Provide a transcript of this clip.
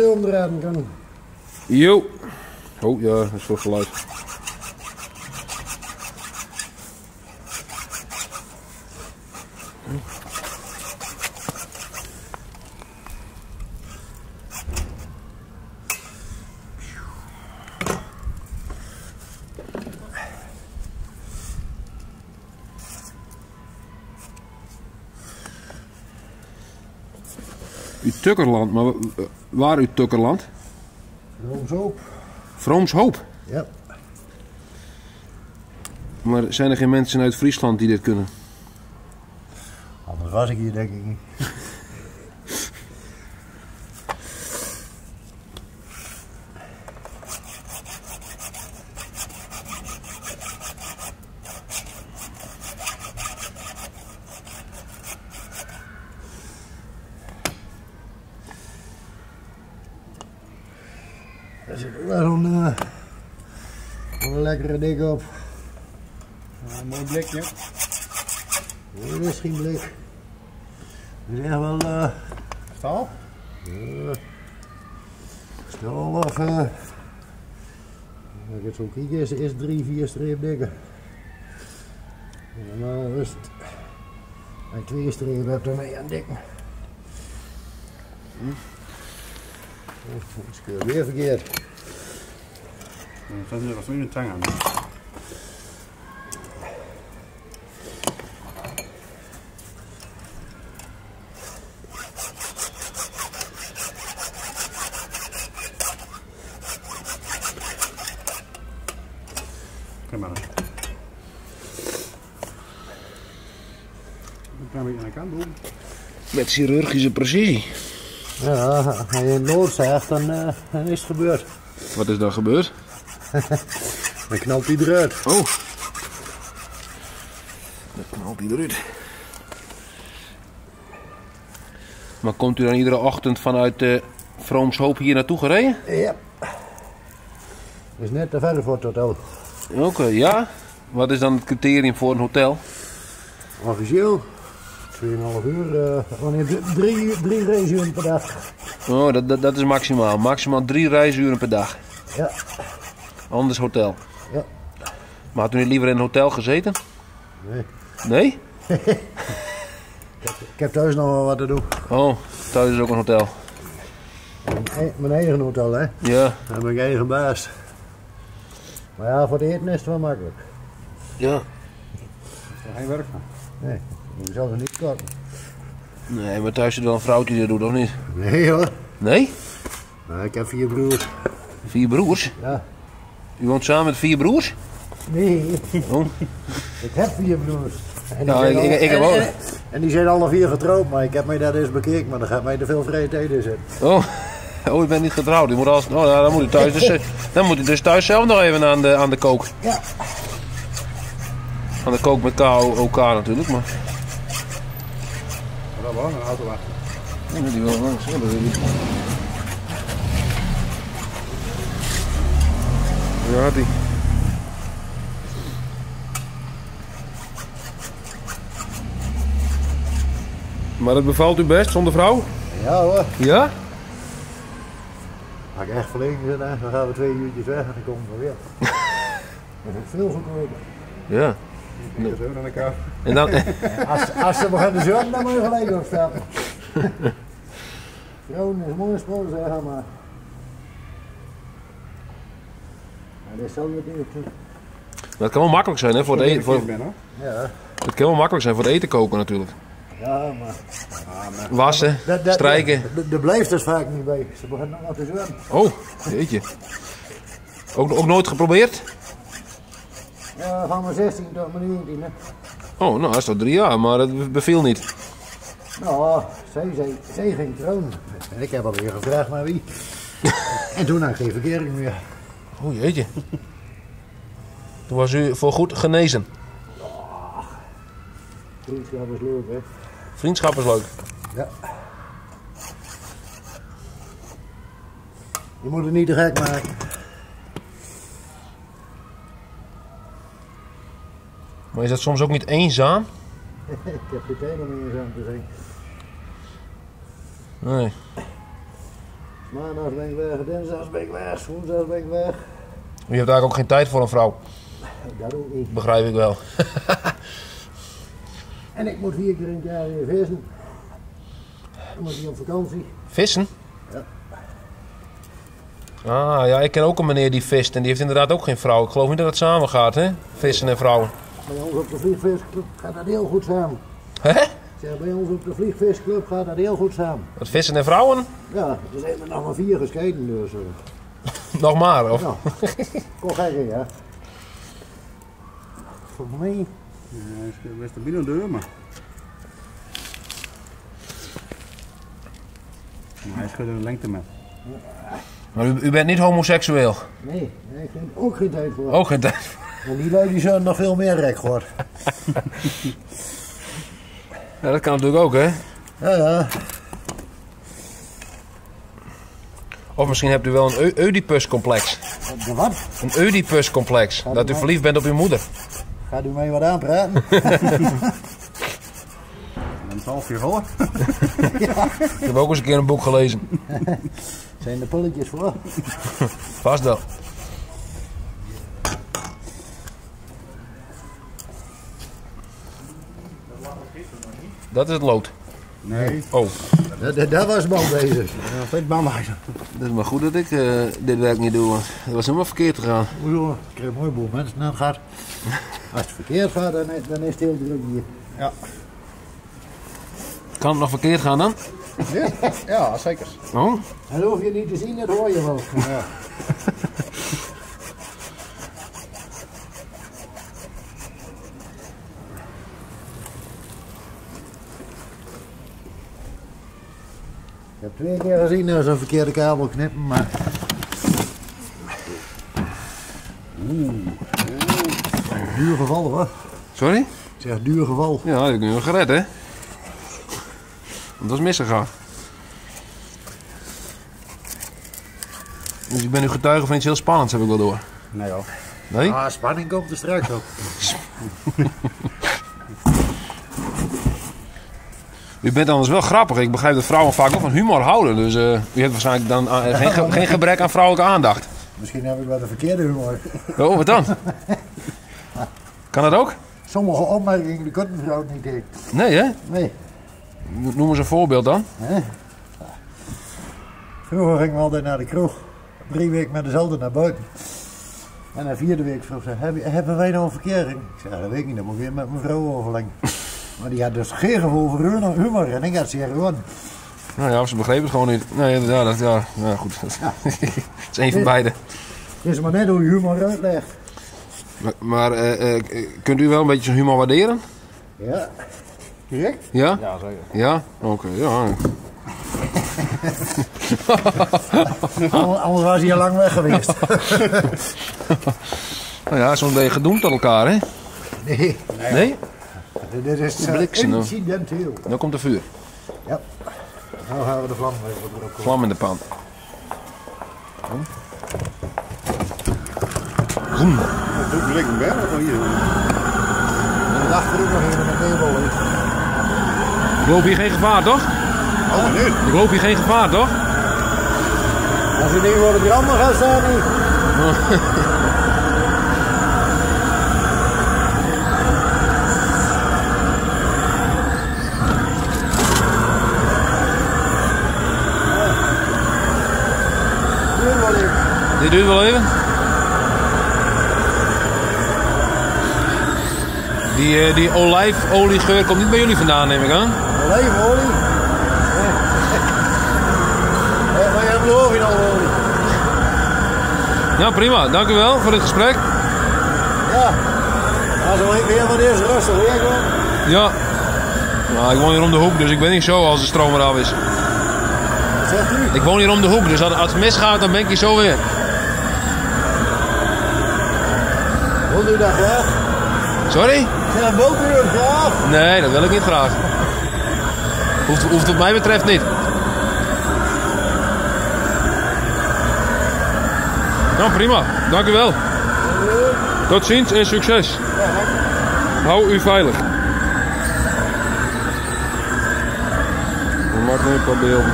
Omdraaien kan. Jo. Oh ja, dat is voor geluid. Uit Tukkerland, maar waar uit Tukkerland? Vroomshoop. Vroomshoop? Ja. Maar zijn er geen mensen uit Friesland die dit kunnen? Anders was ik hier denk ik niet. Daar zit ook wel een lekkere dik op. Ja, een mooi blikje. Nee, dat is geen blik. Dat is echt wel... Staal? Ja. Staal of... Als ik het zo kijk, is 3, 4 streep dikker. En normaal is het... Als je 2 strepen hebt, dan ben je aan het dikken. Oh, dat is weer verkeerd. Dat is nu een tang aan. Kom maar. Een klein beetje aan de kant doen. Met chirurgische precisie. Ja, als je in nood zegt, dan is het gebeurd. Wat is dan gebeurd? Dan knalt hij eruit. Oh. Dan knalt hij eruit. Maar komt u dan iedere ochtend vanuit de Vroomshoop hier naartoe gereden? Ja. Dat is net te ver voor het hotel. Oké, ja. Wat is dan het criterium voor een hotel? Officieel 2,5 uur, wanneer 3 reisuren per dag. Oh, dat is maximaal. Maximaal 3 reisuren per dag. Ja. Anders hotel. Ja. Maar had u niet liever in een hotel gezeten? Nee. Nee? Ik heb thuis nog wel wat te doen. Oh, thuis is ook een hotel. Mijn eigen hotel, hè? Ja. Dan ben ik eigen baas. Maar ja, voor het eten is het wel makkelijk. Ja. Er is geen werk van. Nee, ik zal er niet koken. Nee, maar thuis zit wel een vrouwtje die dat doet, of niet? Nee hoor. Nee? Nou, ik heb 4 broers. 4 broers? Ja. U woont samen met 4 broers? Nee. Oh. Ik heb 4 broers. En Nou, ik heb ook. En die zijn alle 4 getrouwd, maar ik heb mij dat eens bekeken, maar daar gaat mij te veel vrije tijd in zitten. Oh. Oh, u bent niet getrouwd. U moet als, oh, nou, dan moet u thuis dus, dan moet u dus thuis zelf nog even aan de kook. Ja. Aan de kook met K-O-K natuurlijk, maar... Dat wel, een auto wachten. Ja, die wil langs. Ja, dat wil ik. Daar gaat hij. Maar het bevalt u best zonder vrouw? Ja hoor. Ja? Als ik echt verlegen zit, dan gaan we 2 uurtjes weg en dan komen we weer. Dat is veel goedkoper. Ja. Nee. Zo aan elkaar. En dan... Als ze beginnen te zwemmen, dan moet je gelijk opstappen. Vrouwen is een mooie spul, zeg maar. Maar dit zal het niet. Maar het kan wel makkelijk zijn, hè? Voor het eten. Voor... Ja. Het kan wel makkelijk zijn voor het eten koken natuurlijk. Ja, maar... Wassen, strijken. Er blijft dus vaak niet bij. Ze beginnen nog te zwemmen. Oh, jeetje. Ook nooit geprobeerd? Ja, van mijn 16 tot mijn 19. Hè. Oh, nou, dat is toch 3 jaar, maar het beviel niet. Nou, zij ging trouwen. En ik heb alweer gevraagd naar wie. En toen had ik geen verkering meer. Oh, jeetje. Toen was u voorgoed genezen. Oh, vriendschap is leuk, hè? Vriendschap is leuk. Ja. Je moet het niet te gek maken. Maar is dat soms ook niet eenzaam? Ik heb geen tijd om eenzaam te zijn. Nee. Maandags ben ik weg, dinsdags ben ik weg, woensdags ben ik weg. U hebt eigenlijk ook geen tijd voor een vrouw. Dat ook niet. Begrijp ik wel. En ik moet 4 keer in het jaar weer vissen. Dan moet ik op vakantie. Vissen? Ja. Ah, ja, ik ken ook een meneer die vist en die heeft inderdaad ook geen vrouw. Ik geloof niet dat het samen gaat, hè? Vissen en vrouwen. Bij ons op de vliegvisclub gaat dat heel goed samen. Hè? Ik zeg, bij ons op de vliegvisclub gaat dat heel goed samen. Wat, vissen en vrouwen? Ja, er zijn er nog maar 4 gescheiden, dus. Nog maar, of? Ja. Kom gek, ja. Volgens mij. Ja, is best een binnen deur, maar. Maar hij schudt een lengte met. Maar u bent niet homoseksueel? Nee, nee, ik heb ook geen tijd voor. Ook geen tijd voor. En die lui die zullen nog veel meer rek hoor. Ja, dat kan natuurlijk ook, hè? Ja, ja. Of misschien hebt u wel een Oedipus-complex. De wat? Een Oedipus-complex. Dat u verliefd bent op uw moeder. Gaat u mij wat aanpraten? Dan is half uur voor. Ja. Ik heb ook eens een keer een boek gelezen. Zijn er pulletjes voor? Vast wel. Dat is het lood. Nee. Oh. Dat was man bezig. Ja, nog steeds bandwijzer. Het is maar goed dat ik dit werk niet doe, want het was helemaal verkeerd gegaan. Oei, ik krijg een mooi boel mensen aan het gaat. Als het verkeerd gaat, dan is het heel druk hier. Ja. Kan het nog verkeerd gaan dan? Ja, ja, zeker. Oh. Dat hoef je niet te zien, dat hoor je wel. Ja. Ik heb 2 keer gezien dat ze een verkeerde kabel knippen, maar... Oeh. Duur geval hoor. Sorry? Ik zeg duur geval. Ja, dat heb ik nu wel gered hè. Want dat is misgegaan. Dus ik ben nu getuige van iets heel spannends, heb ik wel door. Nee hoor. Nee? Ah, spanning komt er straks op. U bent anders wel grappig. Ik begrijp dat vrouwen vaak ook van humor houden. Dus u hebt waarschijnlijk dan geen gebrek aan vrouwelijke aandacht. Misschien heb ik wel de verkeerde humor. Oh, wat dan? Kan dat ook? Sommige opmerkingen die kunnen vrouwen niet tegen. Nee, hè? Nee. Noem eens een voorbeeld dan. Hè? Vroeger gingen we altijd naar de kroeg. 3 weken met dezelfde naar buiten. En de 4e week vroeg ze, hebben wij nou een verkering? Ik zei, dat weet ik niet, dat moet ik weer met mijn vrouw overleggen. Maar die had dus geen gevoel voor humor en ik had ze gewoon. Nou ja, ze begrepen het gewoon niet. Nee, ja, dat, ja, ja, goed. Ja. Het is één van beide. Het is maar net hoe je humor uitlegt. Maar kunt u wel een beetje zijn humor waarderen? Ja. Direct? Ja? Ja, zeker. Ja? Oké, ja. Anders was hij al lang weg geweest. Nou ja, soms ben je gedoemd tot elkaar, hè? Nee. Nee? Dit is Bliksem, hoor. incidenteel. Nou komt de vuur. Ja. Nou gaan we de vlam even erop. Vlam in de pan. Dat doet direct een berg van hier. En daarachter ook nog even een nebel. Ik loop hier geen gevaar, toch? Oh, nee. Ik loop hier geen gevaar, toch? Als u niet voor de branden gaat staan, niet. Duurt wel even. Dit duurt wel even. Die olijfoliegeur komt niet bij jullie vandaan, neem ik aan. Olijfolie? Nee. Nee, maar je hebt geloof in olie. Nou prima, dank u wel voor dit gesprek. Ja, als er weer wat is, rustig weer gewoon. Ja. Nou, ik woon hier om de hoek, dus ik ben niet zo als de stroom eraf is. Wat zegt u? Ik woon hier om de hoek, dus als het misgaat, dan ben ik hier zo weer. Wilt u dat graag? Sorry? Ja, wilt u dat graag? Nee, dat wil ik niet graag. Hoeft wat mij betreft niet. Nou, prima. Dank u wel. Tot ziens en succes. Hou u veilig. We maken nu een paar beelden.